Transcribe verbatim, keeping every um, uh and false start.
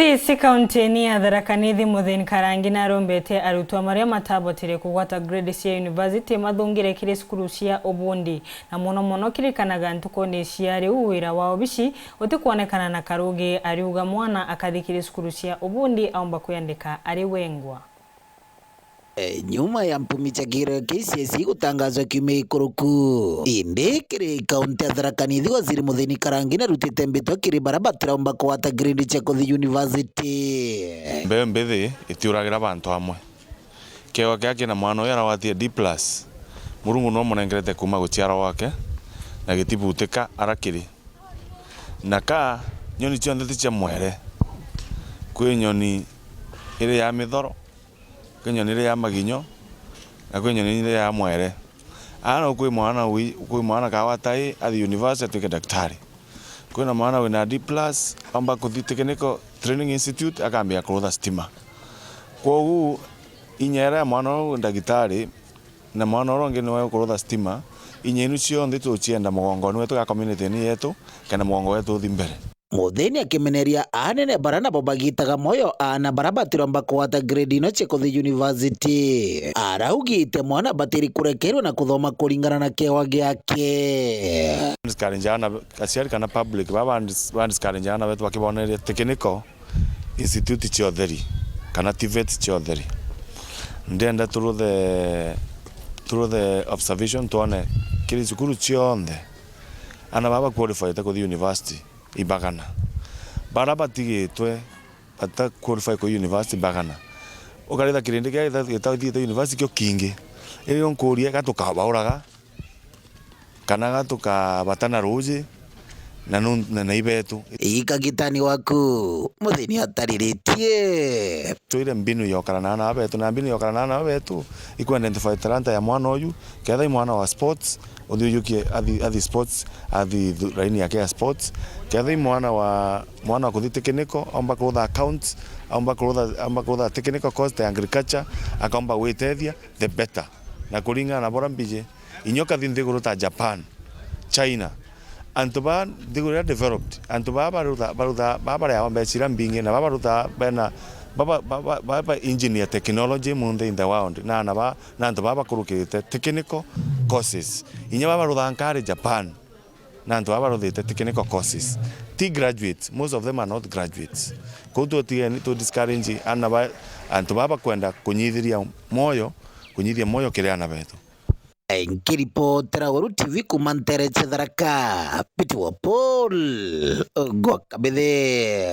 Isi kaunti-ini ya Tharaka Nithi, Muthini Karangi narombete arutwa maria matabotire kugwata grade cia university mathungire kiri cukuru cia ubundi, na mono mono kirikanaga ntukuni cia riu wira wa obici utikwonekana na karugi, ariuga mwana akathi kiri cukuru cia ubundi aumba kwiyandika ari wengwa. E, nyuma ya mpumi cia kigerio K C S E gutangazwa kiumia gikuruku, indi kiri kaunti ya Tharaka Nithi, Waziri Muthini Karangi narutite mbitwa kiri baria batiraumba kugwata grade cia kuthi university. Mbeu mbithi itiuragira bantu amwe. Kiegwa kia kina mwana uyu aragwatie D plus, Murungu niwe umunengerete kuuma guciarwa gwake, na gitibutika arakiri. Na ka nyoni cionthe ti cia mwere. Kwi nyoni iri ya mithoro, kwi nyoni iri ya maginyo, na kwi nyoni iri ya mwere. Ana kwi mwana wi-, kwi mwana kagwata A athi university atwike daktari. Kwina mwana wina D plus, aumba kuthi technical training institute, akambia kurutha stima. Kwogu inya iria ya mwana uu ndagitari, na mwana uria ungi niwe ukurutha stima, inya inu cionthe tucienda mugongoni wetu ga community-ini yetu, kenda mugongo wetu uthi mbere. Muthini akimeneria anene baria nabo bagitaga moyo aana baria batiromba kugwata grade ino cia kuthi university. Araugite mwana batiri kurekerwa na kuthoma kuringana na kiegwa giake. Discourage aana, aciari kana public, baba bandis-, bandiscourage aana betu bakiboneria technical institute cia utheri, kana TVET cia utheri. Ndenda turuthe, turuthe observation twone kiri cukuru cionthe, ana baba qualified kuthi university ibagana. Bara batigitwe bata qualify kuthi university bagana. Ukaritha kirindi kia gita-, gitathiite university kio kingi. Iri nkuria, ga tukabauraga, kana ga tukabatana ruuji, na nu-, na, na ibetu. Ikagitani waku, Muthini atariritie. Twire mbinu ya ukara na aana betu, na mbinu ya ukara na aana betu, iku identify talanta ya mwana uyu, ketha i mwana wa sports, uthi uyukie athi, athi sports, athi thu-, raini yake ya sports, ketha i mwana wa, mwana wa kuthi technical, aumba kurutha accounts, aumba kurutha, aumba kurutha technical course ta agriculture, akaumba gwitethia, the better. Na kuringana na bora mbiji, inyo kathi nthiguru ta Japan, China, antu ba nthiguru iria developed, antu baa barutha, barutha, baa bareawa mbeca iria mbingi, na baa barutha bena, baba, baba, baba engineer technology munthe in the world, na, na ba, na antu baa bakurukirite technical courses. Inya baa barutha nkari Japan, na antu baa baruthite technical courses. Ti graduates, most of them are not graduates. Kou tutigeni tu discourage ana ba, antu baa bakwenda kunyithiria moyo, kunyithia moyo kiri ana betu. Nkiripotera Weru T V kuuma ntere cia Tharaka, Peter wa Paul gwa Kabithe.